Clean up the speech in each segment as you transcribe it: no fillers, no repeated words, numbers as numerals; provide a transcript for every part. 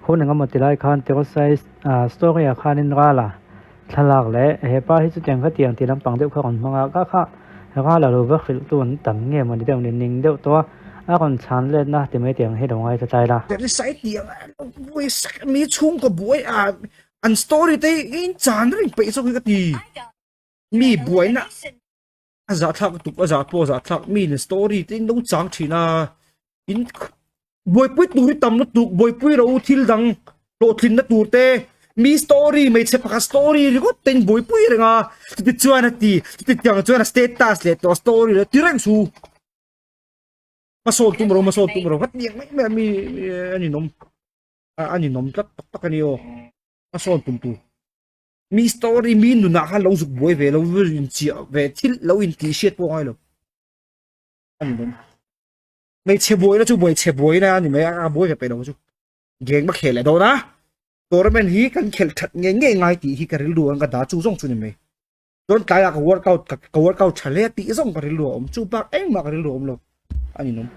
Hun engemaw ti lai khan Terosai story ah khanin Rala thlalak leh hepa hi chutiang khatiang tih lampang deuh kha a rawn hmang a, ka kha Rala lo va hrilh tu an tam nge mawni deuh ni ning deuh tawh a, a rawn chhan letna ti mai tiang hi lo ngaithla tlai la. Terosai tih ang buai sak mi chhungkaw buai a an story te hi in chan reng peih zawk hi ka ti mi buaina a zahthlak lutuk a zah pawh a zahthlak mi in story te in lo chang thin a in buaipui tur hi tam lutuk buaipui ro thil dang hlawhtlinna tur te mi story hmeichhe pakhat story ringawt te in buaipui reng a chuti chuan a ti chuti tiang chuan a status leh tawh story leh ti reng chu hmasawn tum ro hmasawn tum ro hetiang mai mai a mi a ninawm a ninawm tlat tak tak a ni aw hmasawn tum tur. Mi story mi nunah khan lo zuk buai ve lo in chiah ve thil lo in tih hriat pawh a ngai lo a ni dawn. Hmeichhe buaina chu hmeichhe buaina a ni mai a, a buai ve peih lo chu. Geng ma khel leh dawn a, tournament hi kan khelh that ngei ngei ngai tih hi ka rilru ang ka dah chu zawng chu ni mai. Chuan tlaiah ka workout ka workout tha hle tih zawng ka rilru a awm chu bak engmah ka rilru a awm lo a ni nawm.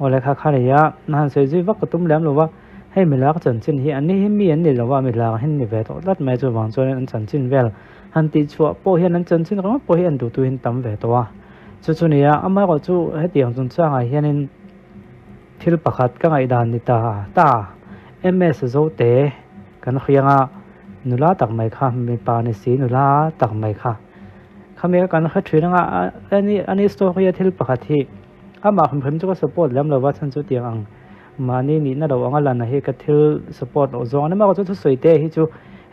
Awle kha kha nei a, na han sawi zui vak ka tum lem lo va, hei milak chanchin hi an ni hi mi an ni lo va, milak hi an ni ve tawh tlat mai chuvang chuan an chanchin vel han tih chhuah pawh hian an chanchin ringawt pawh hi an duhtu hi an tam ve tawh a, chu chu nia amaherawh chu hetiang chungchangah hianin thil pakhat ka ngaihdan ni ta ta MS Zote kan hriang a. Nula tak mai kha mipa ni si nula tak mai kha khami kan hre thin anga ani ani story a thil pakhat hi amah hrim hrim chu ka support lem lova chhan chu tiang ang mahni nihna lo anga lan hi ka thil support loh zawng a ni maw chu thusawi te hi chu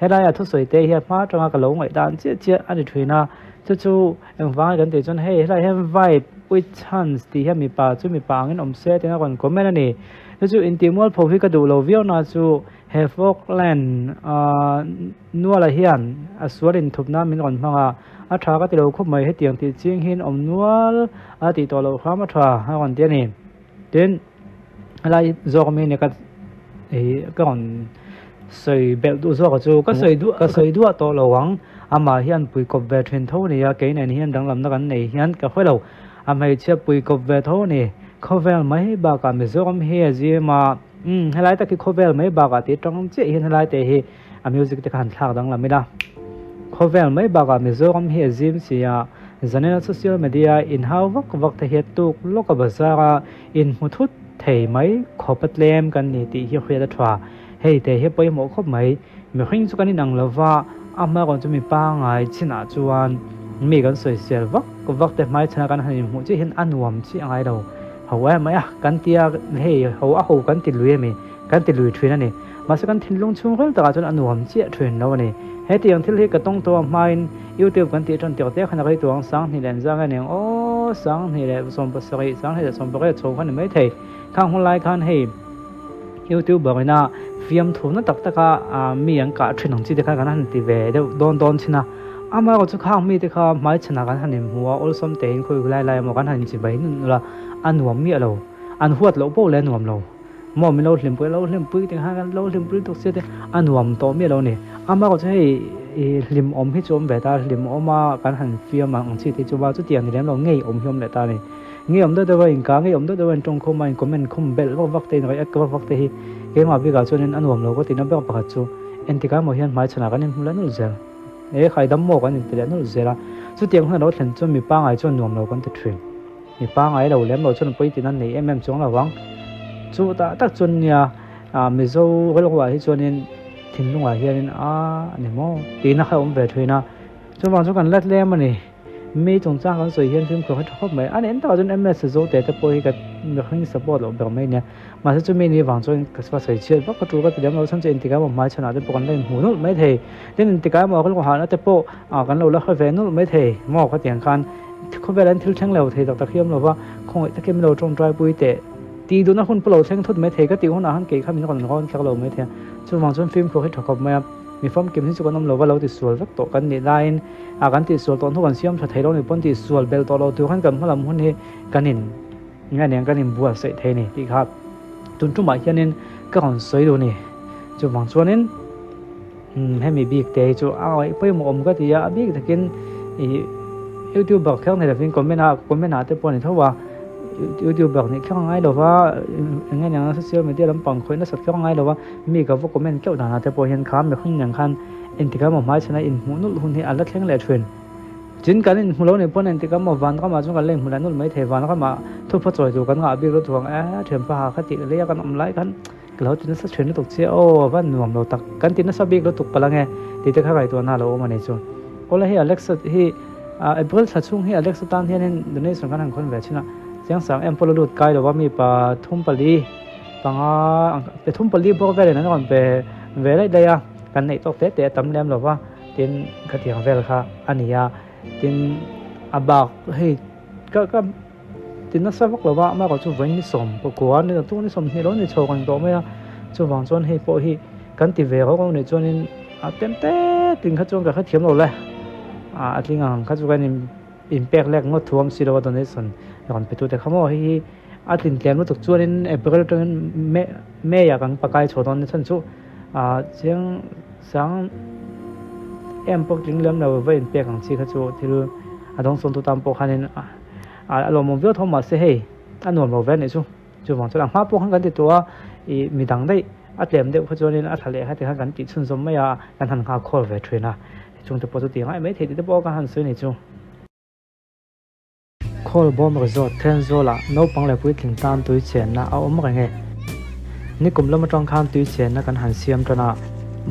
helai ah thusawi te hian hma atanga ka lo ngaih dan chiah chiah a ni thin a chu chu engvang kan tih chuan hei helai hian vibe with chance tih hian mipa chu mipa angin awm se tiin a rawn comment a ni chu chu intih mualpho hi ka duh lo viau na chu. He Falkland nualah hian a sual inthupna min rawn hmang a, a tha ka ti lo khawp mai, hetiang tih ching hian awm nual a tih tawh loh hram a tha a rawn ti a ni. Tin, helai zawk ami nia ka ih ka rawn sawi belh duh zawk a chu ka sawi duah ka sawi duah tawh lo ang, amah hian pui kawp ve thin tho a ni a, kei nen hian danglamna kan nei hian ka hre lo, a hmeichhia pui kawp ve tho a ni, khawvel mai bakah Mizoram hi a zim a. Umm helai tak hi khawvel mai bakah tih tang chiah hian helai te hi a music te kha han thlak danglam ila khawvel mai bakah Mizoram hi a zim si a zanina social media inhau vak vak te hi a tuk lawk a bazar a inhmu thut thei mai khawp a tlem kan ni tih hi hriat a tha hei te hi pawimawh khawp mai mihring chu kan inang lova a hma chu mi pangai chinah chuan mi kan sawisel vak vak te hmaichhana kan han inhmuh chiah hian a nuam chiah ngai lo. Ho em mai a, kan tia hei ho a ho kan ti lui a mi, kan ti lui thin a ni. Mahse kan thinlung chhung rel takah chuan a nuam chiah thin lo a ni. Hetiang thil hi ka tawng tawh a hmain YouTube kan tih tan tirh te khan a rei tuang 2000 leh zang a ning aw 2017, 2018 chho kha ni mai thei. Khang hun lai khan hei YouTuber ina fiamthu na tak taka mi an kah thin ang chi te khan kan han ti ve deuh dawn dawn thin a. Amaherawhchu chu khang mite kha hmaichhanah kan han inhmu a, awlsam tein khawi lai lai emaw kan han inchi mai nun ula a nuam miah lo. An huat loh poh leh a nuam lo. Maw min lo hlimpui a, lo hlimpui tih khan lo hlimpui lutuk sia te a nuam tawh miah lo a ni. Amaherawhchu chu hei ih hlim awm hi chu awm ve ta, hlim awm a kan han fiam ang chi te chu va chutiang ni lem lo ngei awm hi awm leh ta a ni. Ngei awm deuh deuh a inka, ngei awm deuh deuh a intawngkhawm a, in-comment khum belh vak vak te, in-react vak vak te hi keimah bikah chuanin a nuam lo ka tihna ber pakhat chu entikah emaw hian hmaichhanah kan inhmu leh nulh zel. He khaidam maw kan inti leh nulh zel a, chutiang hun a lo thlen chuan mi pangai chuan nuam lo kan ti thin. Mi pangai lo lem lo chuan pawi tina nei em em chuang lo vang. Chu tah tak chuan nia Mizo rilruah hi chuanin thinlungah hianin a ni maw tihna kha a awm ve thin a, chuvang chu kan let lem a ni. Mi chungchang kan sawi hian fimkhur hi tha khawp mai. A nen takah chuan MS Zote te pawh hi ka mihring support loh ber mai nia. Mahse chumi ni vang chuan ka sawi chhiat vak ka tul ka ti lem lo chhan chu engtikah emaw hmai chhanah te pawh kan la inhmu nulh mai thei. Tin engtikah emaw rilru hahna te pawh kan lo la hre ve nulh mai thei maw khatiang khan khawvel an thil thleng lo thei tak tak hi awm lo va, khawngaih takin min lo tawngtai pui teh tih duhna hun pawh lo thleng thut mai thei ka tih hunah khan kei kha min rawn rawn thlak lo mai thei a. Chuvang chuan fimkhur hi tha khawp mai a, mi famkim hi chu kan awm lo va lo tisual vek tawh kan nih laiin a kan tihsual tawh hnu kan siam tha thei lo ni pawn tihsual bel tawh lo tur khan kan hmalam hun hi kan in nge nen kan inbuatsaih thei ni tih kha tun tumah hianin ka rawn sawi duh ni chuvang chuanin hemi bik te hi chu a ngaih pawimawh awm ka ti a a bik takin ih youtuber kher ni lovin comment a comment ah te pawh a ni tho a. Youtuber nih kher a ngai lo va, eng nge niang social media lampang khawih nasat kher a ngai lo va, mi ka va comment keuh danah te pawh hian kha mihring nen khan engtikah emaw hmai chhana inhmuh nulh hun hi a la thleng leh thin. Tin kan inhmu lo nih pawn engtikah emaw vanramah chuan kan la inhmu leh nulh mai thei, vanramah thupha chawi tur kan ngah bik lutuk ang e, thianpa ha kha tih leia kan awm lai khan ka lo ti nasa thin lutuk che aw a va nuam lo tak kan ti nasa bik lutuk palh ange tih te kha ngaihtuahna a lo awm a ni chu. Awle hei Alexa hi April thla chhung hi Alexa tan hianin donation kan han khawn ve thin a, chiangsang em pawh la lut kai lova mi pathum pali panga pathum pali bawk velin an rawn pe ve daih daih a, kan neih tawk te te a tam lem lova tin khatiang vel kha a ni a, tin a bak hei ka ka. Ti nasa vak lova amaherawh chu vawiin ni 19 ni chu ni 20 lo ni chho reng tawh mai a, chuvang chuan hei pawh hi kan ti ve rawk rawk nih chuanin a tlem te tin kha chuan ka hrethiam lo le, a tling ang kha chu kan inpek lek ngawt thu awm si lo a donation rawn pe tute kha maw hei hi a tlin tlem lutuk chuanin April atangin May ah kan pakai chho dawn ni chhan chu chiang sang em pawh tling lem lo va inpek ang chi kha chu thil a dawngsawm tu tan pawh khanin. A lawmawm viau tho mahse hei a nuam lo ve anih chu chuvang chuan a hma pawh khan kan ti tawh a ih midang daih a tlem deuh kha chuanin a tha leh kha ti khan kan tih chhunzawm mai a kan han nghak khawl ve thin a chung te pawh chu tih ngai mai theih tih te pawh kan han sawi a ni chu. Khawlbawm Resort Thenzawl-ah naupang leh puitling tan tui chenna a awm reng e. Nikum lam atang khan tui chenna kan han siam tan a,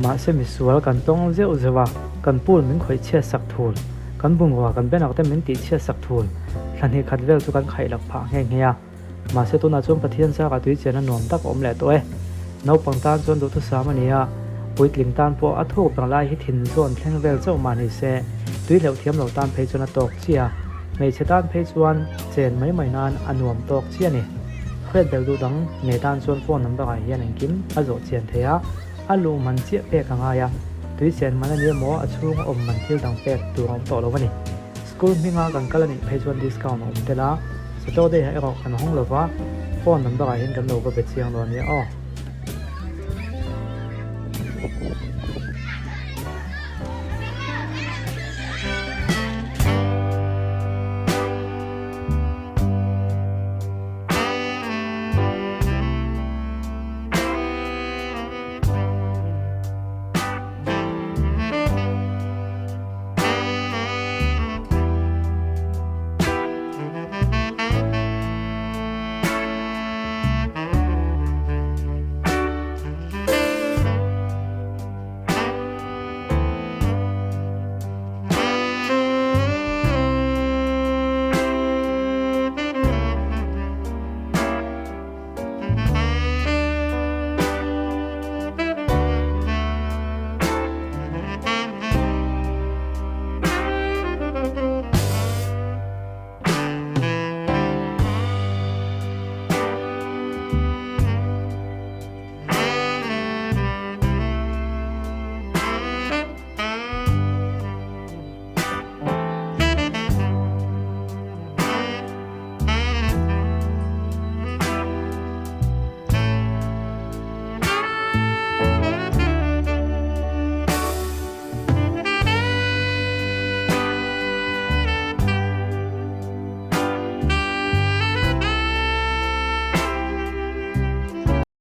mahse misual kan tawng zeuh zeuh a, kan pool min khawih chhiat sak thul. Kan bungrua kan benak te min tih chhiat sak thul. Thla hnih khat vel chu kan khaih lak phah nghe nghe a. Mahse tunah chuan Pathian zaka tui chian a nuam tak a awm leh tawh e. Naupang tan chuan duhthusam a ni a, puitling tan pawh a thuk ber lai hi thin zawn thleng vel chauh mah ni se, tui hleuh thiam lo tan phei chuan a tawk chiah a. Hmeichhe tan phei chuan chen mai mai nan a nuam tawk chiah a ni. Hriat belh duh dang nei tan chuan phone number ah hian engkim a zawh chian thei a. A luh man chiah pek a ngai a, tui chen man a ni emaw a chhung a awm man thil dang pek tur a awm tawh lo a ni. School hminga kan kal a nih phei chuan discount a awm tel a, Saturday ah erawh kan hawng lo va, phone number ah hian kan lo va be chiang lo a nia aw.